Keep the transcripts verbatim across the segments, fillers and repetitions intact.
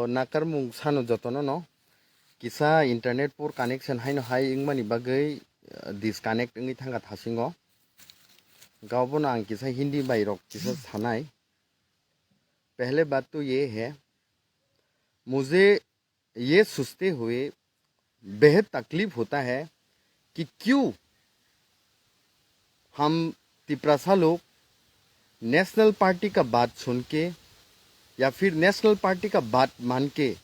Nakarmung sano jotono no kisa internet poor connection haino hai wngmani bagwi, uh, disconnect wngwi thangkha thasingo. Gaobono ang kisa Hindi bai rok kisa sanai. पहले बात तो ये है, मुझे ये सोचते हुए बेहद तकलीफ होता है कि क्यों हम तिपरासा लोग नेशनल पार्टी का बात सुन के या फिर नेशनल पार्टी का बात मान के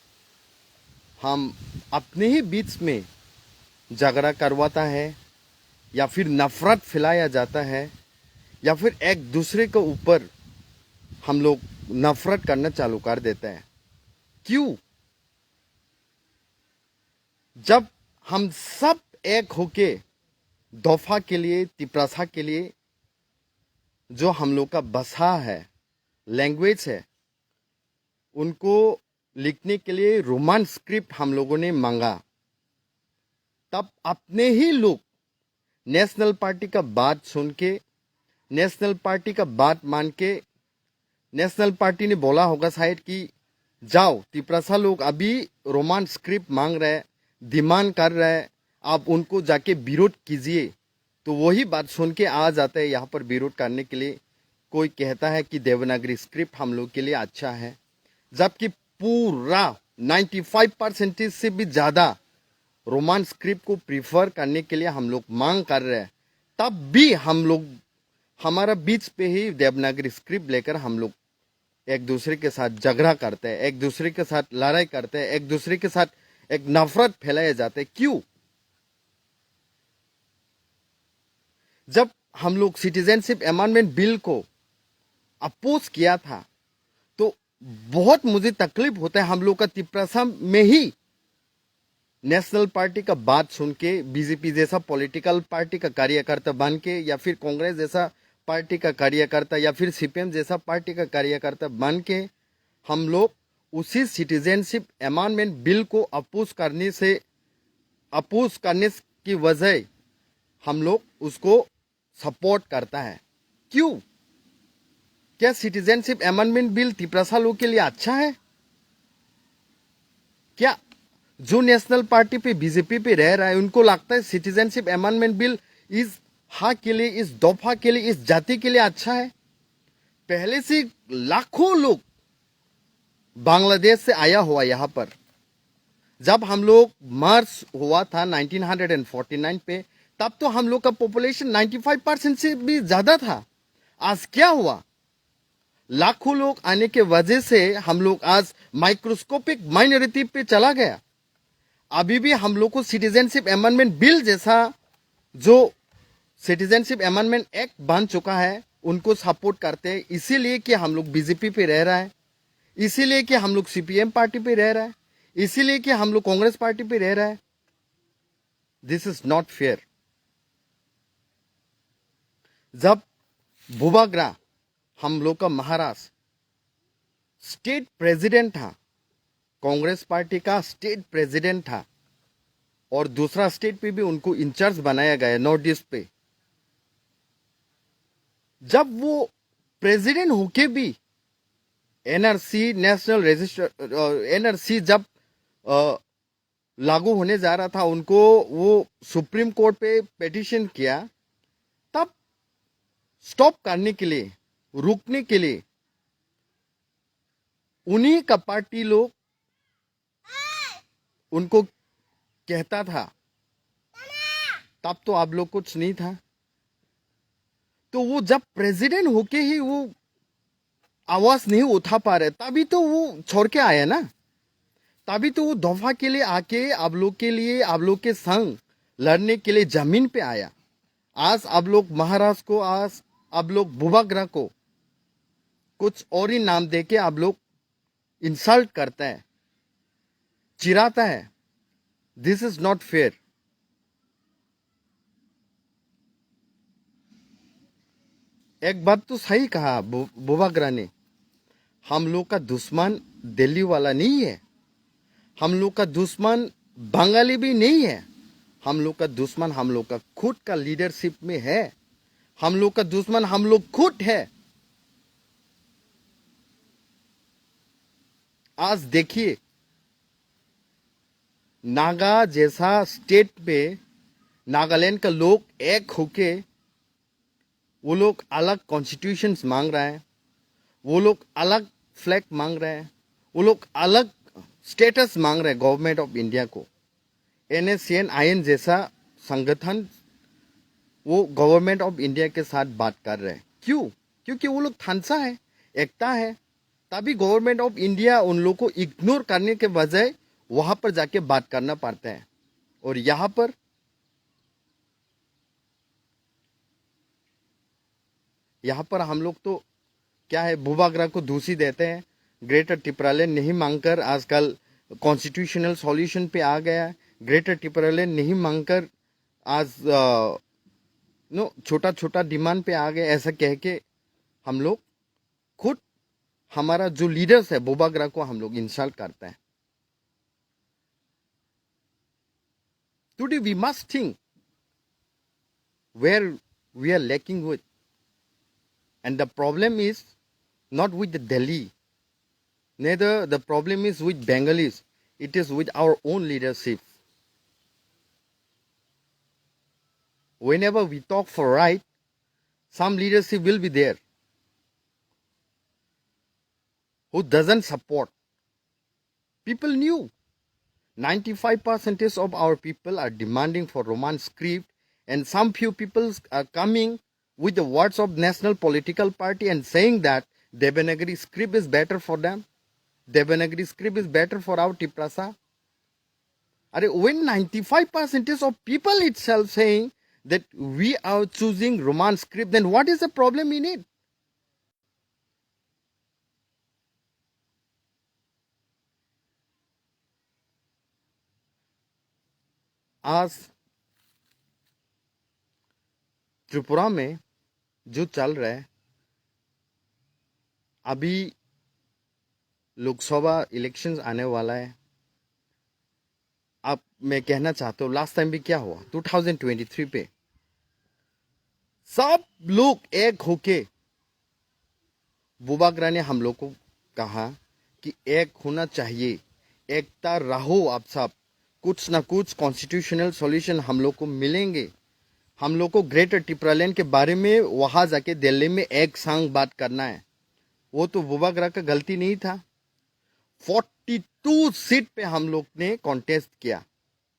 हम अपने ही बीच में झगड़ा करवाता है या फिर नफरत फैलाया जाता है या फिर एक दूसरे के ऊपर हम लोग नफरत करना चालू कर देते हैं। क्यों? जब हम सब एक होके दोफा के लिए, तिपरासा के लिए, जो हम लोग का भाषा है, लैंग्वेज है, उनको लिखने के लिए रोमन स्क्रिप्ट हम लोगों ने मांगा, तब अपने ही लोग नेशनल पार्टी का बात सुन के, नेशनल पार्टी का बात मान के, नेशनल पार्टी ने बोला होगा शायद कि जाओ, तिपरासा लोग अभी रोमन स्क्रिप्ट मांग रहे हैं, डिमांड कर रहे हैं, आप उनको जाके विरोध कीजिए। तो वही बात सुन के आ जाते हैं यहाँ पर विरोध करने के लिए। कोई कहता है कि देवनागरी स्क्रिप्ट हम लोग के लिए अच्छा है, जबकि पूरा नाइन्टी फ़ाइव परसेंटेज से भी ज़्यादा रोमन स्क्रिप्ट को प्रीफर करने के लिए हम लोग मांग कर रहे हैं, तब भी हम लोग, हमारा बीच पे ही देवनागरी स्क्रिप्ट लेकर हम लोग एक दूसरे के साथ झगड़ा करते हैं, एक दूसरे के साथ लड़ाई करते हैं, एक दूसरे के साथ एक नफरत फैलाए जाते हैं। क्यों? जब हम लोग सिटीजनशिप अमेंडमेंट बिल को अपोज किया था, तो बहुत मुझे तकलीफ होता है। हम लोग का तिपरासा में ही नेशनल पार्टी का बात सुन के, बीजेपी जैसा पॉलिटिकल पार्टी का कार्यकर्ता बन के या फिर कांग्रेस जैसा पार्टी का कार्यकर्ता या फिर सीपीएम जैसा पार्टी का कार्यकर्ता बन के हम लोग उसी सिटीजनशिप अमेंडमेंट बिल को अपोज करने से, अपोज करने की वजह हम लोग उसको सपोर्ट करता है। क्यों? क्या सिटीजनशिप अमेंडमेंट बिल तिपरासा लोग के लिए अच्छा है? क्या जो नेशनल पार्टी पे, बीजेपी पे रह रहा है, उनको लगता है सिटीजनशिप अमेंडमेंट बिल इस हा के लिए, इस दोफा के लिए, इस जाति के लिए अच्छा है? पहले से लाखों लोग बांग्लादेश से आया हुआ यहाँ पर। जब हम लोग मर्ज हुआ था nineteen hundred and forty nine पे, तब तो हम लोग का पॉपुलेशन नाइन्टी फ़ाइव परसेंट से भी ज्यादा था। आज क्या हुआ? लाखों लोग आने के वजह से हम लोग आज माइक्रोस्कोपिक माइनॉरिटी पे चला गया। अभी भी हम लोग को सिटीजनशिप अमेंडमेंट बिल जैसा जो सिटीजनशिप अमेंडमेंट एक्ट बन चुका है, उनको सपोर्ट करते हैं, इसीलिए कि हम लोग बीजेपी पे रह रहा है, इसीलिए कि हम लोग सीपीएम पार्टी पे रह रहा है, इसीलिए कि हम लोग कांग्रेस पार्टी पे रह रहा है। This is not fair. जब बुबाग्रा, हम लोग का महाराज, स्टेट प्रेसिडेंट था, कांग्रेस पार्टी का स्टेट प्रेसिडेंट था और दूसरा स्टेट पे भी उनको इंचार्ज बनाया गया नॉर्थ ईस्ट पे। जब वो प्रेसिडेंट होके भी एनआरसी, नेशनल रजिस्टर, एनआरसी जब अ, लागू होने जा रहा था, उनको वो सुप्रीम कोर्ट पे पिटीशन किया, तब स्टॉप करने के लिए, रुकने के लिए उन्हीं का पार्टी लोग उनको कहता था, तब तो आप लोग कुछ नहीं था। तो वो जब प्रेसिडेंट होके ही वो आवाज नहीं उठा पा रहे, तभी तो वो छोड़ के आया ना। तभी तो वो दोफा के लिए आके आप लोग के लिए, आप लोग के संग लड़ने के लिए जमीन पे आया। आज आप लोग महाराज को, आज आप लोग बुबाग्रा को कुछ और ही नाम देके आप लोग इंसल्ट करते हैं, चिढ़ाता है। This is not fair. एक बात तो सही कहा बु-, बुबाग्रा ने, हम लोग का दुश्मन दिल्ली वाला नहीं है, हम लोग का दुश्मन बंगाली भी नहीं है, हम लोग का दुश्मन हम लोग का खुद का लीडरशिप में है, हम लोग का दुश्मन हम लोग खुद है। आज देखिए, नागा जैसा स्टेट में नागालैंड का लोग एक होके वो लोग अलग कॉन्स्टिट्यूशंस मांग रहा है, वो लोग अलग फ्लैग मांग रहा है, वो लोग अलग स्टेटस मांग रहे हैं गवर्नमेंट ऑफ इंडिया को। एनएससीएन आईएन जैसा संगठन वो गवर्नमेंट ऑफ इंडिया के साथ बात कर रहे हैं। क्यों? क्योंकि वो लोग थानसा है, एकता है। तभी गवर्नमेंट ऑफ इंडिया उन लोग को इग्नोर करने के बजाय वहां पर जाके बात करना पड़ता है। और यहाँ पर यहाँ पर हम लोग तो क्या है, बुबागरा को दूसी देते हैं। ग्रेटर टिपरालैंड नहीं मांगकर आजकल कॉन्स्टिट्यूशनल सॉल्यूशन पे आ गया है। ग्रेटर टिपरालैंड नहीं मांगकर आज नो छोटा छोटा डिमांड पे आ गए, ऐसा कह के हम लोग खुद, हमारा जो लीडर्स है बुबागरा को हम लोग इंसल्ट करते हैं। Today we must think where we are lacking with. And the problem is not with the Delhi, neither the problem is with Bengalis, it is with our own leadership. Whenever we talk for right, some leadership will be there who doesn't support. People knew ninety-five percentage of our people are demanding for Roman script, and some few people are coming with the words of national political party and saying that Devanagari script is better for them, Devanagari script is better for our Tiprasa. Are when ninety-five percentage of people itself saying that we are choosing Roman script, then what is the problem in it? आज त्रिपुरा में जो चल रहा है, अभी लोकसभा इलेक्शंस आने वाला है। अब मैं कहना चाहता हूँ, लास्ट टाइम भी क्या हुआ, ट्वेंटी ट्वेंटी थ्री पे सब लोग एक होके बुबागरा ने हम लोग को कहा कि एक होना चाहिए, एकता रहो आप सब, कुछ ना कुछ कॉन्स्टिट्यूशनल सॉल्यूशन हम लोग को मिलेंगे। हम लोग को ग्रेटर टिपरालैंड के बारे में वहाँ जाके दिल्ली में एक संग बात करना है। वो तो बुबागरा का गलती नहीं था। फोर्टी टू सीट पे हम लोग ने कॉन्टेस्ट किया।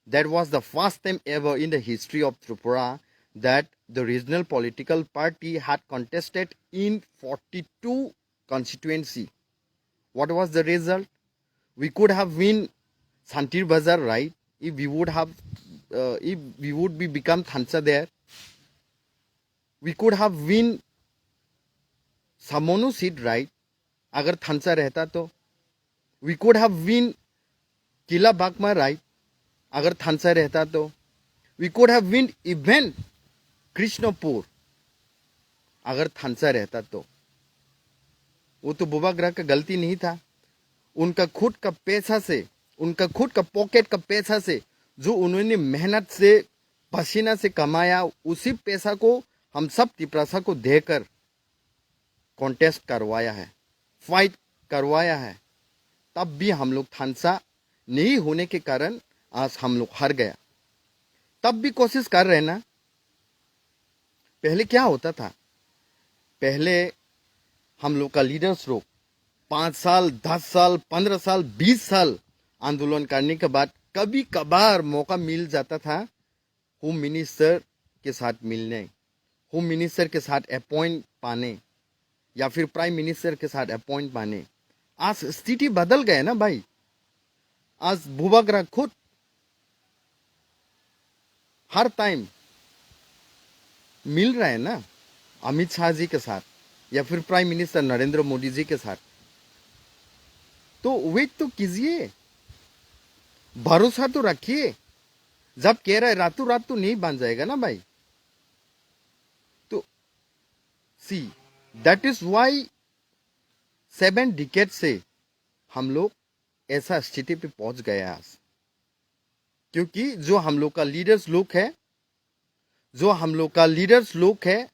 That was the first time ever in the history of Tripura that the regional political party had contested in forty-two constituency. What was the result? We could have win Santir Bazar, right? If we would have, uh, if we would be become Thansa there, we could have win Samonu seat, right? अगर थानसा रहता तो। We could have win Kila Bagma, right? अगर थानसा रहता तो। We could have win even Krishnapur, अगर थानसा रहता तो। वो तो बुबागरा का गलती नहीं था। उनका खुद का पैसा से, उनका खुद का पॉकेट का पैसा से, जो उन्होंने मेहनत से, पसीना से कमाया, उसी पैसा को हम सब तिपरासा को देकर कॉन्टेस्ट करवाया है, फाइट करवाया है, तब भी हम लोग थानसा नहीं होने के कारण आज हम लोग हार गया। तब भी कोशिश कर रहे हैं ना। पहले क्या होता था? पहले हम लोग का लीडर्स लोग पाँच साल, दस साल, पन्द्रह साल, बीस साल आंदोलन करने के बाद कभी कभार मौका मिल जाता था होम मिनिस्टर के साथ मिलने, होम मिनिस्टर के साथ अपॉइंट पाने, या फिर प्राइम मिनिस्टर के साथ अपॉइंट पाने। आज स्थिति बदल गया ना भाई। आज बुबागरा खुद हर टाइम मिल रहा है ना अमित शाह जी के साथ या फिर प्राइम मिनिस्टर नरेंद्र मोदी जी के साथ। तो वेट तो कीजिए, भरोसा तो रखिए। जब कह रहा है रातों रात तो नहीं बन जाएगा ना भाई। तो see, that is why seven decade से हम लोग ऐसा स्थिति पे पहुंच गए आज। क्योंकि जो हम लोग का लीडर्स लोग है, जो हम लोग का लीडर्स लोग है,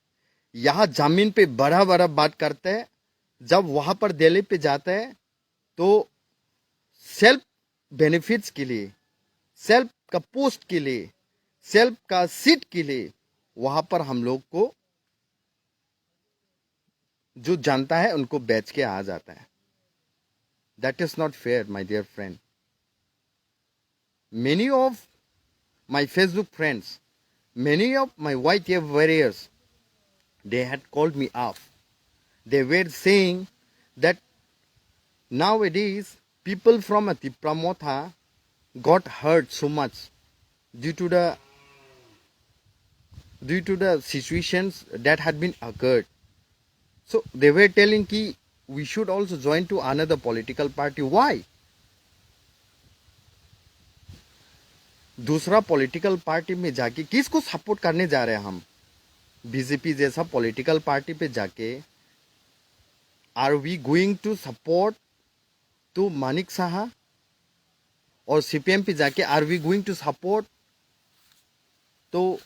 यहाँ जमीन पे बड़ा बड़ा बात करते हैं। जब वहां पर दिल्ली पे जाते हैं तो सेल्फ बेनिफिट्स के लिए, सेल्फ का पोस्ट के लिए, सेल्फ का सीट के लिए वहां पर हम लोग को जो जानता है उनको बेच के आ जाता है। That is not fair, my dear friend. Many of my Facebook friends, many of my Y T F warriors, they had called me up. They were saying that nowadays people from Tipra Motha got hurt so much due to the due to the situations that had been occurred. So they were telling ki we should also join to another political party. Why? दूसरा political party में जाके किसको सपोर्ट करने जा रहे हैं हम? बीजेपी जैसा पॉलिटिकल पार्टी पे जाके are we going to support to Manik साहा? और सीपीएम पे जाके are we going to support to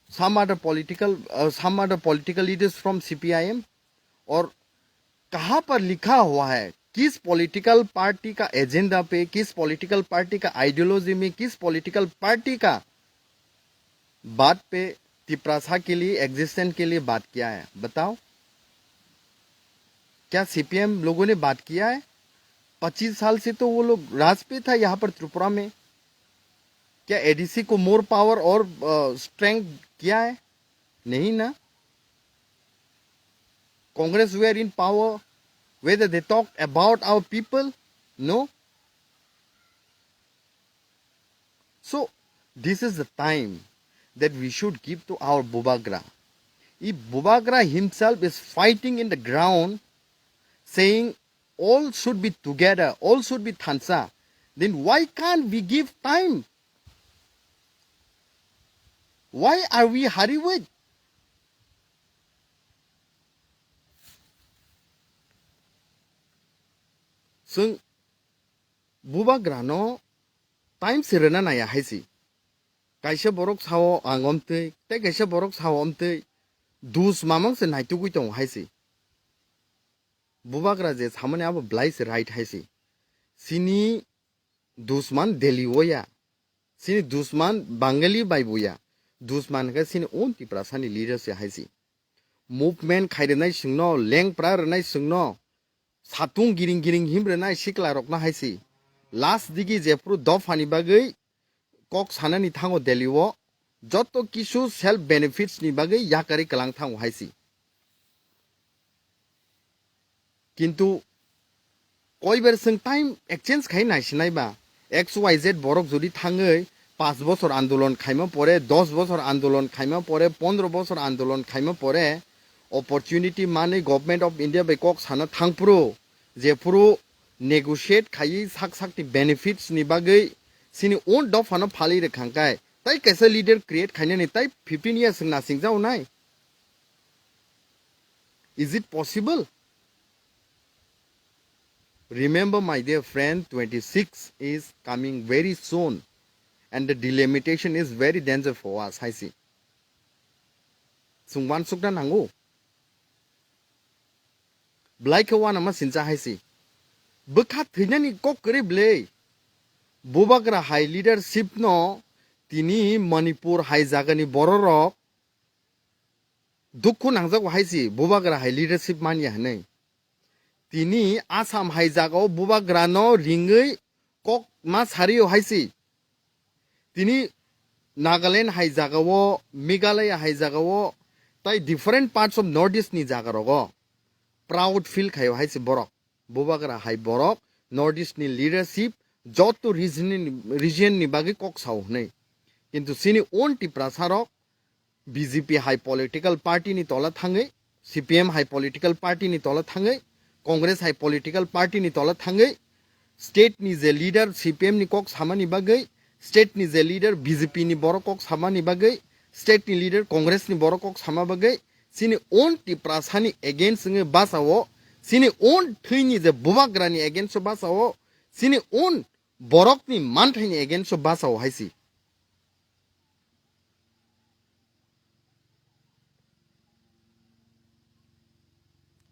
some other political, uh, some other political leaders from C P I M? और कहाँ पर लिखा हुआ है, किस पॉलिटिकल पार्टी का एजेंडा पे, किस पॉलिटिकल पार्टी का आइडियोलॉजी में, किस पॉलिटिकल पार्टी का बात पे तिपरासा के लिए, एग्जिस्टेंस के लिए बात किया है? बताओ, क्या सीपीएम लोगों ने बात किया है? पच्चीस साल से तो वो लोग राज पे था यहाँ पर त्रिपुरा में। क्या एडीसी को मोर पावर और स्ट्रेंथ किया है? नहीं ना। Congress were in power, whether they talked about our people? No. So this is the time that we should give to our Bubagra. If Bubagra himself is fighting in the ground, saying all should be together, all should be thansa, then why can't we give time? Why are we hurry with? Chwng Bubagrano time se rwna naya hai se. Kaisa borok sao ang omtwi, tei kaisa borok sao omtwi. Dus mamang se naitugwi tongo hai se. Bubagra je samani abo belai se right hai se. Chini dusman Delhi o ya. Chini dusman Bangali bai bo ya. Dusman hwnkhe chini own Tiprasani leader se hai se. Movement khai rwnai chwngno, lengpra rwnai chwngno, satung giring giring him rwnai sikla rokno hai se. Last digi jephuru dophani bagwi kok sanani thango Delhi o, joto kisu self benefits ni bagwi yakarwi kwlang thango hai se. Kintu koiber chwng time exchange khai naisinai ba, X Y Z borok jodi thangwi paanch bosor andolon khaima pore, dos bosor andolon khaima pore, pondro bosor andolon khaima pore, opportunity manwi Government of India bai kok sana thangphuru, jephuru negotiate khaiwi sak sakni benefits ni bagwi chini own dophano phalwi rwkhangkhai, tai kaisa leader create khainani tai fifteen years wng nasingjao nai? Is it possible? Remember, my dear friend, twenty-six is coming very soon, and the delimitation is very danger for us, hai se. Chwng uansukna nango. Belai khe uanama sincha hai se. Bwkha thwinani kok kwrwi bwlwi. Bubagra hai leadership no tini Manipur hai jagani bororok dukhu nangjago hai se, Bubagra hai leadership manya hinwi. Tini Assam hai jagao Bubagrano ringwi kok ma sario hai se. Tini Nagaland hai jagao, Meghalaya hai jagao, tai different parts of North East ni jaga rogo proud feel khaio hai se borok. Bubagra hai borok North East ni leadership joto region ni, region ni bagwi kok sao hinwi. Kintu chini own Tiprasa rok B J P hai political party ni tola thangwi, C P M hai political party ni tola thangwi, Congress hai political party ni tola thangwi, state ni je leader C P M ni kok samani bagwi, state ni je leader B J P ni borok kok samani bagwi, state ni leader Congress ni borok kok sama bagwi, chini own Tiprasa ni against wngwi bachao, chini own thwi ni je Bubagra ni against o bachao, chini own borok ni manthai ni against o bachao hai se.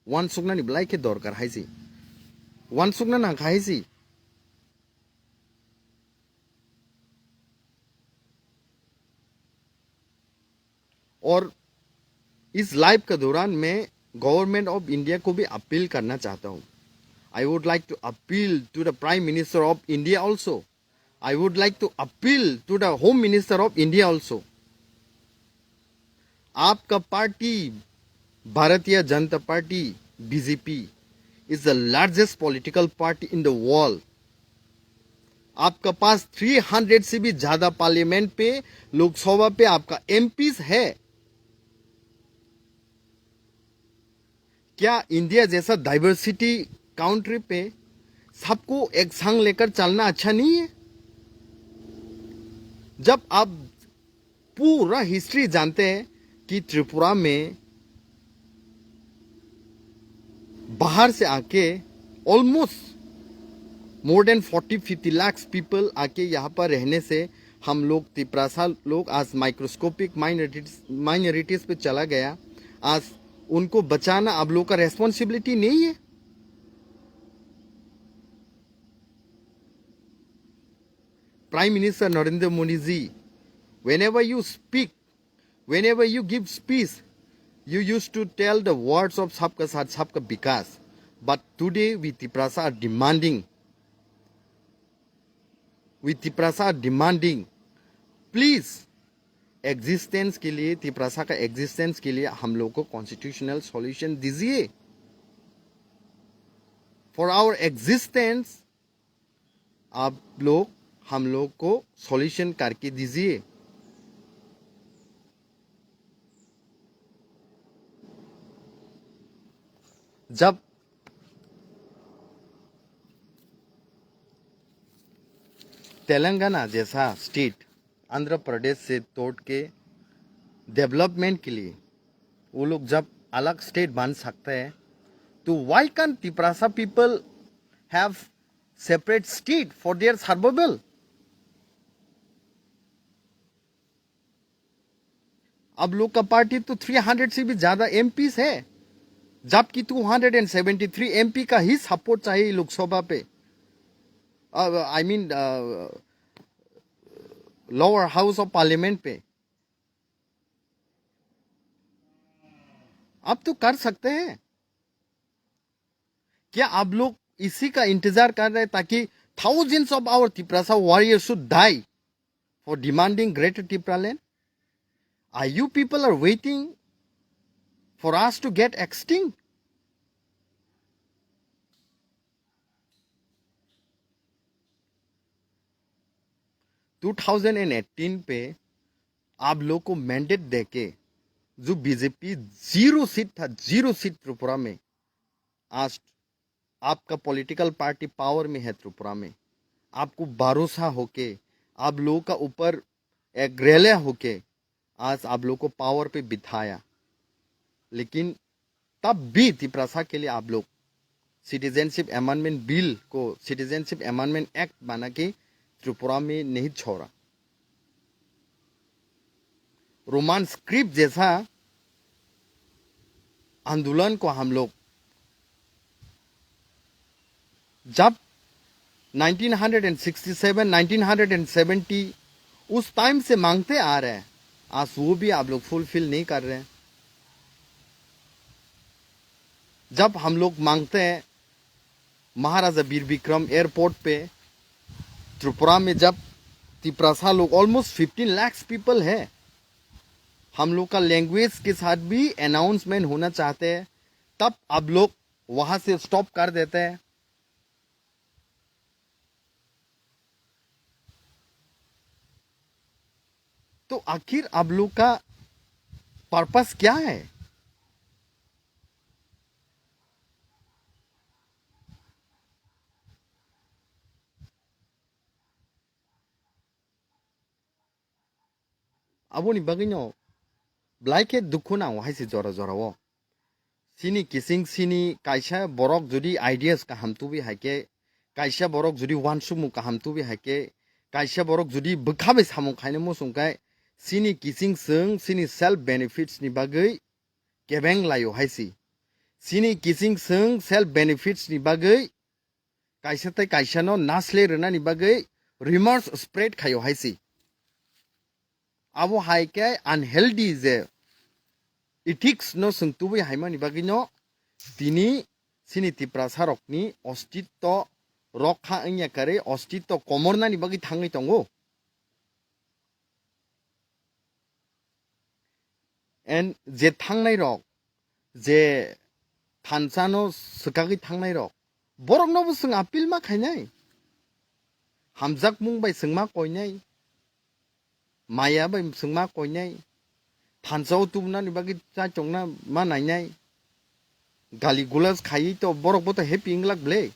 Uansuknani belai khe dorkar hai se. Uansukna nang kha hai se. और इस लाइव के दौरान मैं government of India को भी अपील करना चाहता हूँ। I would like to appeal to the Prime Minister of India also. I would like to appeal to the Home Minister of India also. आपका पार्टी Bharatiya Janata party, BJP, is the largest political party in the world. आपका पास three hundred से भी ज्यादा पार्लियामेंट पे, लोकसभा पे आपका एमपीज है। क्या इंडिया जैसा डाइवर्सिटी कंट्री पे सबको एक संग लेकर चलना अच्छा नहीं है? जब आप पूरा हिस्ट्री जानते हैं कि त्रिपुरा में बाहर से आके almost more than forty fifty lakh people आके यहाँ पर रहने से हम लोग तिपरासा लोग आज माइक्रोस्कोपिक माइनॉरिटीज माइनॉरिटीज पे चला गया। आज उनको बचाना आप लोग का रेस्पॉन्सिबिलिटी नहीं है? Prime Minister Narendra Modi ji, whenever you speak, whenever you give speech, you used to tell the words of Sabka Saath, Sabka Vikas. But today we Tiprasa are demanding, we Tiprasa are demanding, please, existence के लिए, तिपरासा का एग्जिस्टेंस के लिए हम लोग को constitutional solution दीजिए। For our existence आप लोग हम लोग को सॉल्यूशन करके दीजिए। जब तेलंगाना जैसा स्टेट आंध्र प्रदेश से तोड़ के डेवलपमेंट के लिए वो लोग जब अलग स्टेट बन सकते हैं, तो why can't Tiprasa people have separate state for their survival? आप लोग का पार्टी तो थ्री हंड्रेड से भी ज्यादा एमपीज है, जबकि two hundred and seventy three MP का ही सपोर्ट चाहिए लोकसभा पे, I mean lower house of parliament पे। आप तो कर सकते हैं। क्या आप लोग इसी का इंतजार कर रहे हैं ताकि thousands of our Tiprasa warriors should die for demanding Greater Tipraland? Are you people are waiting for us to get extinct? Two thousand eighteen पे आप लोग को मैंडेट देके जो बीजेपी जीरो सीट था, जीरो सीट त्रिपुरा में, आज आपका पॉलिटिकल पार्टी पावर में है त्रिपुरा में, आपको भरोसा होके, आप लोगों का ऊपर एक रेले होके आज आप लोग को पावर पे बिठाया। लेकिन तब भी तिपरासा के लिए आप लोग सिटीजनशिप अमेंडमेंट बिल को सिटीजनशिप अमेंडमेंट एक्ट बना के त्रिपुरा में नहीं छोड़ा। रोमन स्क्रिप्ट जैसा आंदोलन को हम लोग जब nineteen hundred sixty seven, nineteen hundred seventy, उस टाइम से मांगते आ रहे हैं, आज वो भी आप लोग फुलफिल नहीं कर रहे हैं। जब हम लोग मांगते हैं महाराजा वीर विक्रम एयरपोर्ट पे त्रिपुरा में, जब तिपरासा लोग ऑलमोस्ट फिफ्टीन लाख पीपल है, हम लोग का लैंग्वेज के साथ भी अनाउंसमेंट होना चाहते हैं, तब आप लोग वहां से स्टॉप कर देते हैं। तो आखिर आप लोग का पर्पस क्या है? Aboni bagwino belai khe dukhu nango hai se jora jora o. Chini kiching chini kaisa borok jodi ideas kaham tubi hai khe, kaisa borok jodi uansukmung kaham tubi hai khe, kaisa borok jodi bwkha bai samung khaina muchung khe, chini kiching chwng chini self benefits ni bagwi kebeng laio hai se. Chini kiching chwng self benefits ni bagwi kaisa tei kaisa no nasle rwnani bagwi rumors spread khaio hai se. Abo hai khe unhealthy je ethics no chwng tubui haimani bagwi no tini chini Tiprasa rokni ostitto rokha wngya karwi ostitto komornani bagwi thangwi tongo. And je thangnai rok, je thansa no swkagwi thangnai rok, borok no bo chwng appeal ma khainai, hamjakmung bai chwng ma koinai, maya bai chwng ma koinai, thansa o tubunani bagwi chachongna ma nainai, gali gulas khaiwi to borok bo to happy wng glak ble.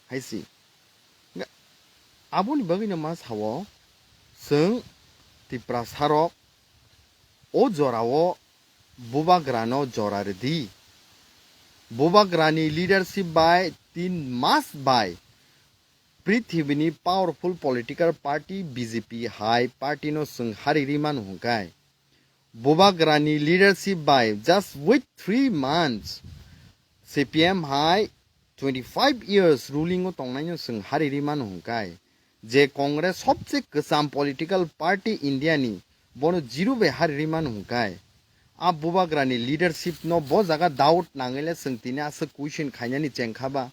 Hai si. Nga-, aboni bagwino ma sao, chwng Tiprasa rok o jorao bubagrano jora rwdi. Bubagrani leadership bai tin mas bai prithibini powerful political party B J P hai party no chwng hari ri mano hwnkhai. Bubagrani leadership bai just with three months, C P M hai twenty five years ruling o tongnaino chwng hari ri mano hwnkhai, je Congress sobse kwcham political party India ni, bono zero bai hari ri mano hwnkhai, a Bubagrani leadership no bo jaga doubt nangwi le chwng tini aswk question khainani chengkha ba?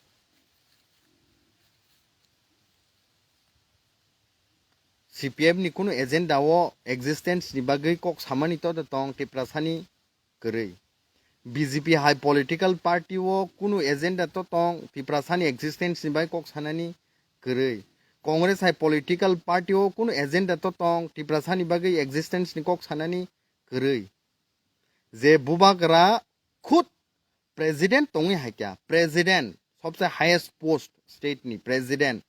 C P M ni kunu agenda o existence ni bagwi kok samani to tong Tiprasani kwrwi. B J P hai political party o kunu agenda to tong Tiprasani existence ni bagwi kok sanani kwrwi. Congress hai political party o kunu agenda to tong Tiprasani bagwi existence ni kok sanani kwrwi. Je Bubagra khud president tongwi hai kya, president, sobse highest post state ni president,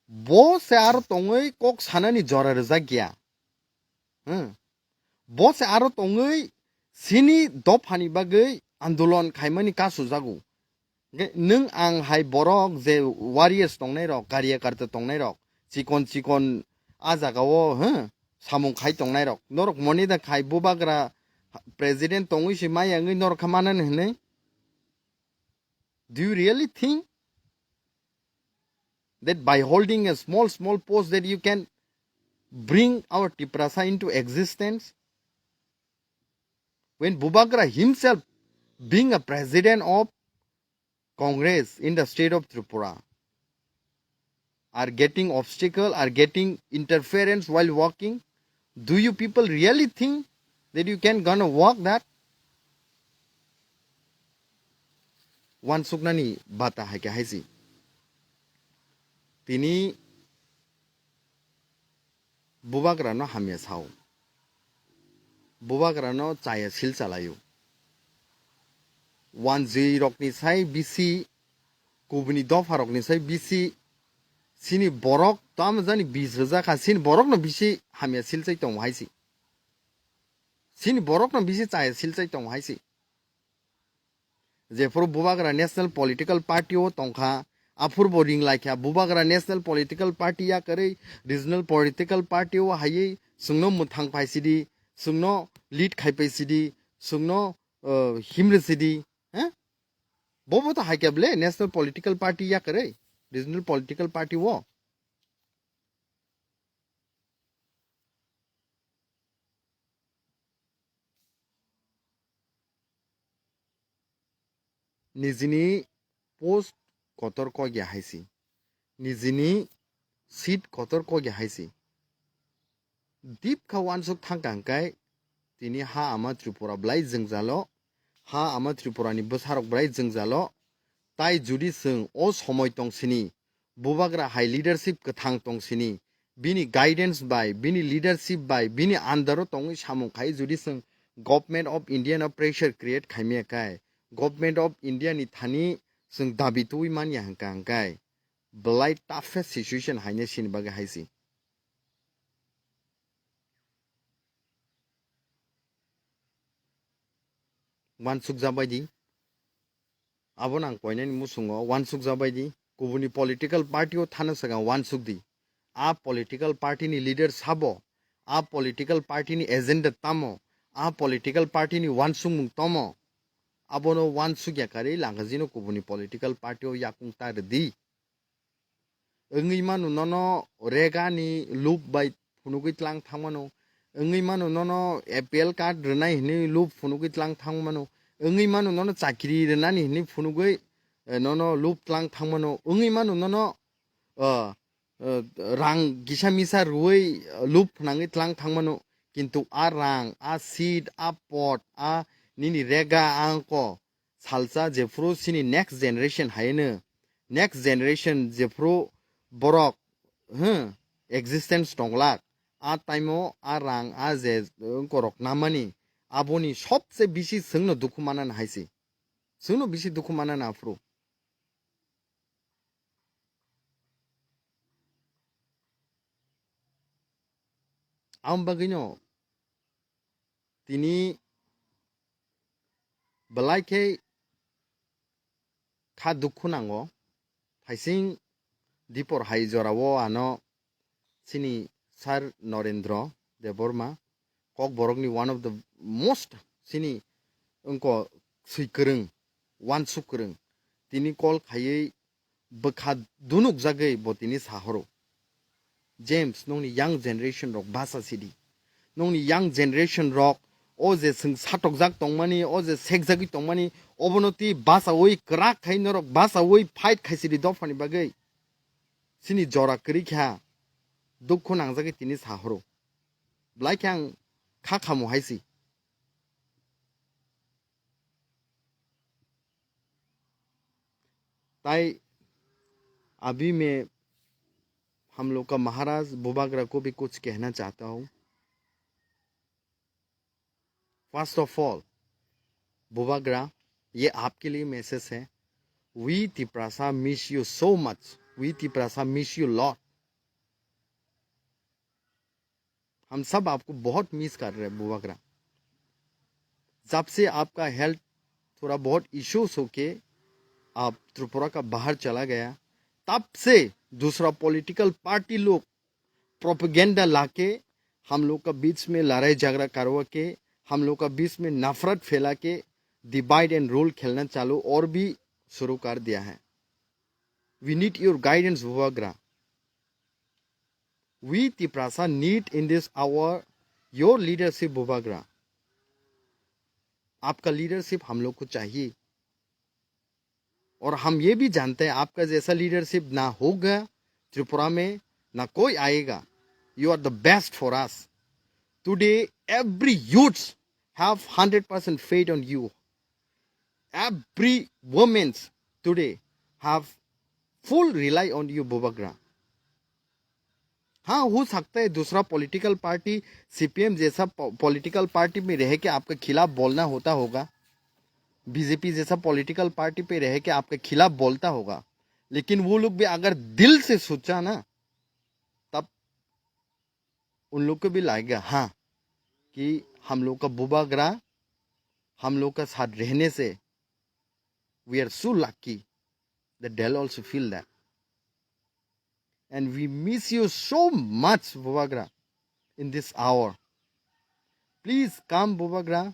bo se aro tongwi kok sanani jora rwjak ya. Hmm. Bo se aro tongwi chini dophani bagwi andolon khaimani kasu jago. Hwnkhe nwng ang hai borok je warriors tongnai rok, karyakarta tongnai rok, chikon chikon a jaga o, huh, samung khai tongnai rok. Norok moni da khai Bubagra president tongwi se maya wngwi norok kha manani hwnwi? Do you really think that by holding a small, small post that you can bring our Tiprasa into existence? When Bubagra himself, being a president of Congress in the state of Tripura, are getting obstacle, are getting interference while walking, do you people really think that you can gonna walk that? Wansuknani bata hai khe hai si. Tini Bubagrano hamya sao. Bubagrano chaya sil chalaio. Wanjwi rokni sai bisi, kubuni dopha rokni sai bisi, chini borok tamo jani bis rwja kha, chini borokno bisi hamya sil chai tongo hai si. Chini borokno bisi chaya sil chai tongo hai si. Jephuru Bubagra National Political Party o tongkha, aphuru bo ring laikha, Bubagra National Political Party yakarwi Regional Political Party o haywi chwngno mwthang phaisidi, chwngno lead khai paisidi, chwngno, uh, himrisidi, eh? Bobo to haikhe ble National Political Party yakarwi Regional Political Party o. Nijini post kotor kok ya hai si. Nijini seat kotor kok ya hai si. Deep kha wansuk thangkha hwnkhe tini ha ama Tripura belai jwngjalo, ha ama Tripura ni bwsarok belai jwngjalo. Tai judi chwng o somoi tong sini, Bubagra hai leadership kwthang tong sini, bini guidance bai, bini leadership bai, bini under o tongwi samung khai judi chwng Government of India no pressure create khaimya khe, Government of India ni thani chwng dabi tubui manya hwnkha hwnkhe belai toughest situation haino sini bagwi hai si. Wansukjabaidi. Abono ang koinani musungo wansukjabaidi. Kubuni political party o thana swkang wansukdi. A political party ni leader sabo, a political party ni agenda tamo, a political party ni wansukmung tomo. Abono wansukya karwi langajino kubuni political party o yakung ta rwdi. Wngwi mano nono rega ni loop bai phunugwi tlang thangmano, Wngwi mano nono A P L card rwnai hinwi lub phunugwi tlang thang mano. Wngwi mano nono chakri rwnani hinwi phunugwi, eh, nono lub tlang thang mano. Wngwi mano nono, eh, eh, rang kisa misa rwui, eh, lub phnangwi tlang thang mano. Kintu a rang, a seat, a pot, a nini rega, a wngko salsa jephru chini next generation haino, next generation jephru borok, hmm, existence tonglak, a time o a rang a je, uh, korok namani, aboni sobse bisi chwngno dukhu manani hai se. Chwngno bisi dukhu manani aphuru. Ang bagwino tini belai khe kha dukhu nango. Thaising dipor hai jorao ano chini Sir Narendra Debbarma, Kokborokni one of the most chini wngko swi kwrwng, wansuk kwrwng, tini call khaiwi bwkha dunukjagwi bo tini sahoro, "James, nongni young generation rok basa sidi. Nongni young generation rok o je chwng satokjak tongmani, o je sekjagwi tongmani, obono twi basaui kwrak khai norok basaui fight khai sidi dophani bagwi." Chini jora kwrwi kha, dukhu nangjagwi tini sahoro. Belai khe ang kha khamu hai si. Tai abhi mein hum log ka Maharaj Bubagra ko bhi kuch kehna chahta hoon. First of all, Bubagra, ye aapke liye message hai. We Tiprasa miss you so much. We Tiprasa miss you lot. हम सब आपको बहुत मिस कर रहे हैं बुबागरा। जब से आपका हेल्थ थोड़ा बहुत इश्यूज होके आप त्रिपुरा का बाहर चला गया, तब से दूसरा पॉलिटिकल पार्टी लोग प्रोपेगेंडा लाके हम लोग का बीच में लड़ाई झगड़ा करवा के, हम लोग का बीच में नफरत फैला के, डिवाइड एंड रूल खेलना चालू और भी शुरू कर दिया है। We need your guidance, Bubagra. We Tiprasa need in this hour your leadership, Bubagra. आपका लीडरशिप हम लोग को चाहिए। और हम ये भी जानते हैं, आपका जैसा लीडरशिप ना होगा त्रिपुरा में, ना कोई आएगा। You are the best for us. Today, every youths have hundred percent faith on you. Every women's today have full rely on you, Bubagra. हाँ, हो सकता है दूसरा पॉलिटिकल पार्टी, सीपीएम जैसा पॉ-, पॉलिटिकल पार्टी में रह के आपके खिलाफ बोलना होता होगा, बीजेपी जैसा पॉलिटिकल पार्टी पे रह के आपके खिलाफ बोलता होगा, लेकिन वो लोग भी अगर दिल से सोचा ना, तब उन लोग को भी लगेगा, हाँ, कि हम लोग का बुबागरा हम लोग का साथ रहने से we are so lucky that they'll also feel that. And we miss you so much, Bubagra, in this hour. Please come, Bubagra.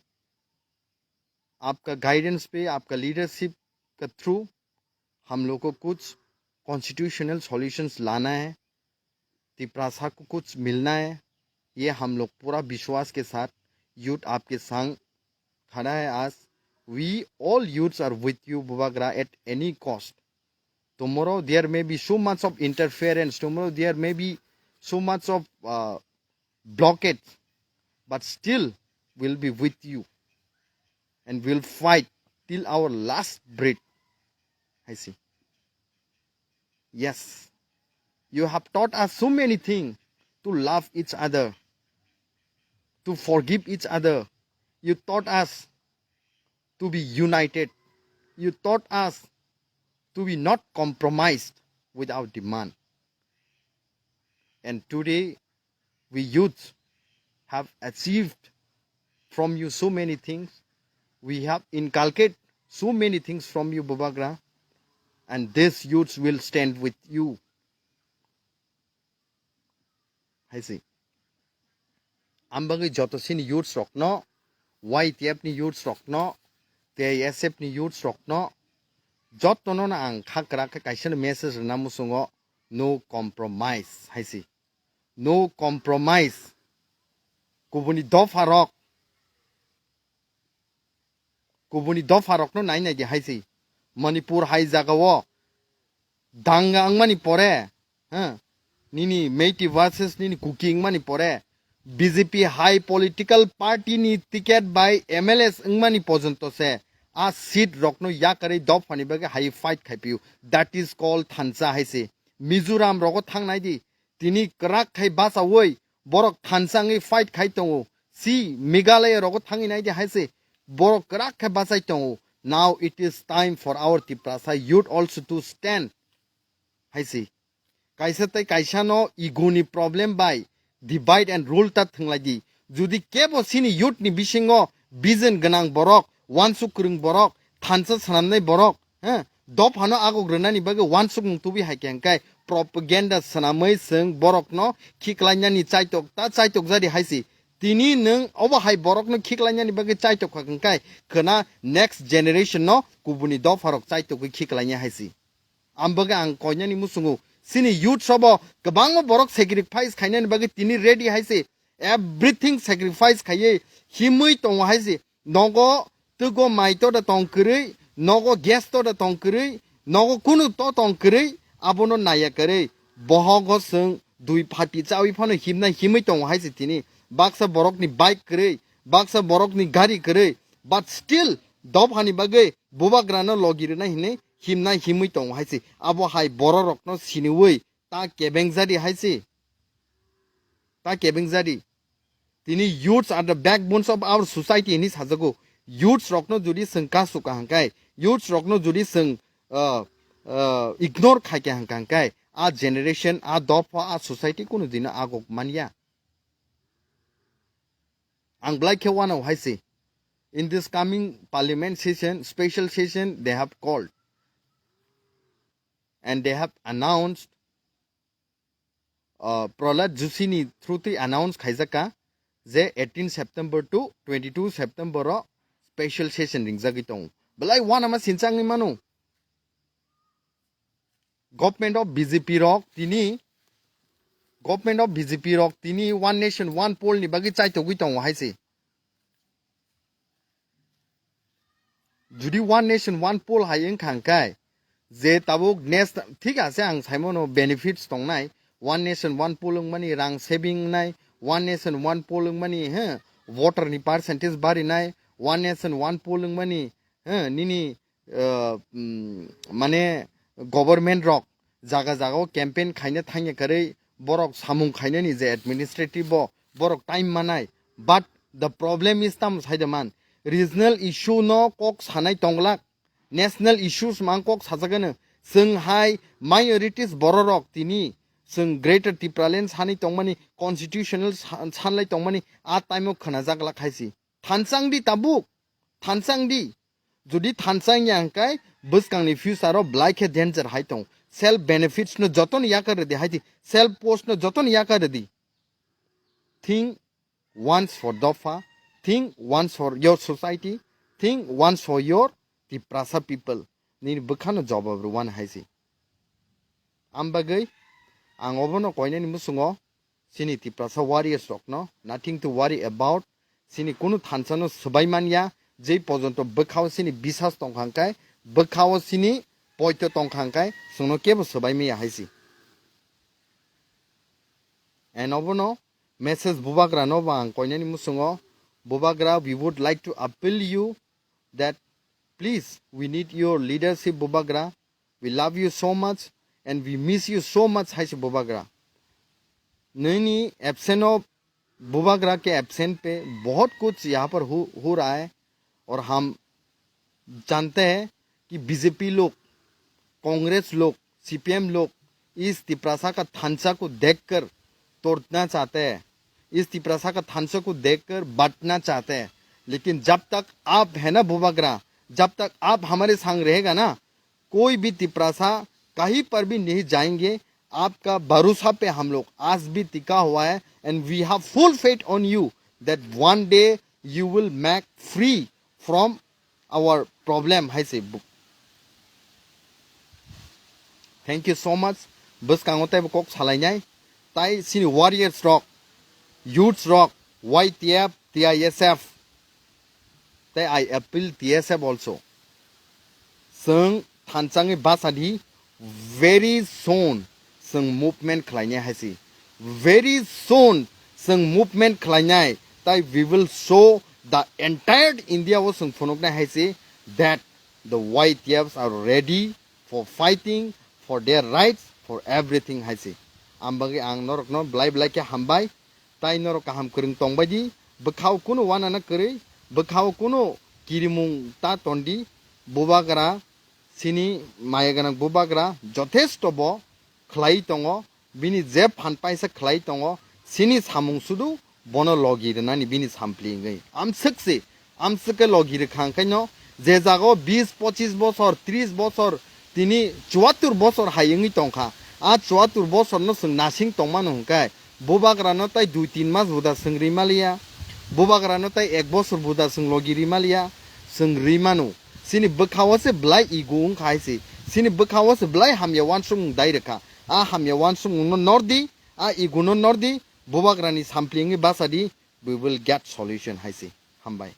आपका गाइडेंस पे, आपका लीडरशिप का थ्रू हम लोग को कुछ कॉन्स्टिट्यूशनल सॉल्यूशंस लाना है, तिप्रासा को कुछ मिलना है, ये हम लोग पूरा विश्वास के साथ यूथ आपके संग खड़ा है आज। We all youths are with you, Bubagra, at any cost. Tomorrow there may be so much of interference, tomorrow there may be so much of, uh, blockade, but still we'll be with you and we'll fight till our last breath. I see. Yes, you have taught us so many things, to love each other, to forgive each other. You taught us to be united. You taught us to be not compromised with our demand. And today, we youth have achieved from you so many things. We have inculcated so many things from you, Bubagra. And these youths will stand with you. Hai se. Ang bagwi joto chini youths rokno, Y T F ni youths rokno, T I S F ni youths rokno, jotono no ang kha kwrak khe kaisa no message rwna muchungo, no compromise hai se. No compromise. Kubuni dopha rok, kubuni dopha rokno nai nai di hai se. Manipur hai jaga o danga wngmani pore, ha, nini Meitei versus nini Kuki wngmani pore, B J P hai political party ni ticket bai M L As wngmani pojonto se a seat rokno yakarwi dophani bagwi hai fight khai pio. That is called thansa hai se. Mizoram rogo thang nai di, tini kwrak khai bachaui borok thansa wngwi fight khai tongo. Si Meghalaya rogo thangwi nai di hai se, borok kwrak khe bachai tongo. Now it is time for our Tiprasa youth also to stand hai se. Kaisa tei kaisa no ego ni problem bai divide and rule ta thwnglai di. Jodi kebo sini youth ni bisingo vision gwnang borok, wansuk kwrwng borok, thansa swnamnai borok, ha, dophano agok rwnani bagwi wansukmung tubi hai khe hwnkhe propaganda swnamwi chwng borokno khiklainani chaitok ta chaitok jadi hai se. Tini nwng obo hai borokno khiklainani bagwi chaitok kha hwnkhe khwna next generation no kubuni dopharok chaitokwi khiklainai hai se. Ang bagwi ang koinani muchungo, chini youth sobo kwbangma borok sacrifice khainani bagwi tini ready hai se, everything sacrifice khaiwi himwi tongo hai se. Nogo twgo mai to da tong kwrwi, nogo gas to da tong kwrwi, nogo kunu to tong kwrwi, abono naiya kwrwi. Bohogo chwng dui phati chawi phano himna himwi tongo hai se tini. Baksa borokni bike kwrwi, baksa borokni gari kwrwi, but still dophani bagwi bubagrano logi rwna hinwi himna himwi tongo hai se. Abo hai bororokno siniwi ta kebeng jadi hai se. Ta kebeng jadi. Tini youths are the backbones of our society hinwi sajago. Youths rokno jodi chwng kasuk ka hwnkhe, youths rokno jodi chwng, uh, uh, ignore khai kha hwnkhe, a generation, a dopha, a society kunu dino agok manya. Ang belai khe uanao hai se. In this coming parliament session, special session, they have called and they have announced, uh, Prahlad Joshi ni through twi announce khaijak kha je eighteen September to twenty-two September o special session ringjagwi tongo. Belai uanama sinchangwi mano. Government of B J P rok tini, government of B J P rok tini One Nation One Poll ni bagwi chaitogwi tongo hai se. Jodi One Nation One Poll hai wngkha hwnkhe, je tabuk nes-, thik ase, ang saimano benefits tongnai, One Nation One Poll wngmani rang saving wngnai, One Nation One Poll wngmani, he, voter ni percentage barinai, One Nation One Poll wngmani, he, nini, uh, mm, mane government rok jaga jaga o campaign khaina thangya kwrwi borok samung khainani je administrative o borok time manai, but the problem is tamo sai de man, regional issue no kok sanai tonglak, national issues mang kok sajagano. Chwng hai minorities bororok tini chwng Greater Tipraland sanwi tongmani, constitutional sa-, sanlai tongmani a time o khwnajak lak hai si. Thansang di tabuk, thansang di. Jodi thansang ya hwnkhe bwskangni future o belai khe danger hai tong. Self benefits no jotono yakar rwdi hai di, self post no jotono yakar rwdi. Think once for Dopha, think once for your society, think once for your Tiprasa people. Nini bwkhano jobab rwani hai se. Am bagwi ang obono koinani muchungo chini Tiprasa warriors rokno nothing to worry about. Chini kunu thansano swbai manya, jei pojonto bwkhao chini bisas tongkha hwnkhe, bwkhao chini poito tongkha hwnkhe, chwngno kebo swbai maya hai se. And obono message Bubagra no bo ang koinani muchungo, Bubagra, we would like to appeal you that please, we need your leadership, Bubagra. We love you so much and we miss you so much, hai se Bubagra. Nini absent o Bubagra ke absent pe bahut kuch yahan par hu, hu raha hai aur hum jante hain ki B J P log, Congress log, C P M log is Tiprasa ka thansa ko dekh kar todna chahte hain, is Tiprasa ka thansa ko dekh kar batna chahte hain. Lekin jab tak aap hai na Bubagra, jab tak aap hamare sang rahega na, koi bhi Tiprasa kahin par bhi nahi jayenge. Aapka bharosa pe hum log aaj bhi tikha hua hai and we have full faith on you that one day you will make free from our problem, hai se bo. Thank you so much. Bwskango teibo kok salainai. Tai chini warriors rok, youths rok, Y T F, T I S F, tei I appeal T S F also. Chwng thanchangwi basa di, very soon chwng movement khlainai hai se. Very soon chwng movement khlainai, tai we will show the entire India o chwng phunuknai hai se that the Y T Fs are ready for fighting for their rights, for everything hai se. Ang bagwi ang norokno belai belai khe hambai, tai norok kaham kwrwng tongbai di, bwkhao kunu uanana kwrwi, bwkhao kunu kirimung ta tondi, bubagra, chini maya gwnang bubagra jothesto bo khlai tongo, bini je phan paisa khlai tongo, chini samung sudu bono logi rwnani bini sampli wngwi. Amswk se, amswk khe logi rwkha hwnkhe no, je jaga o bis, pochis bosor, tris bosor, tini chuattur bosor hai wngwi tongkha. A chuattur bosor no chwng nasing tongmano hwnkhe, bubagra no tai dui tin mas buda chwng ri maliya, bubagra no tai ek bosor buda chwng logi ri maliya, chwng ri mano. Chini bwkhao se belai ego wngkha hai se, chini bwkhao se belai hamya uansukmung dai rwkha. A hamya uansukmung no nordi, a ego no nordi, bubagrani sampli wngwi basa di, we will get solution hai se. Hambai.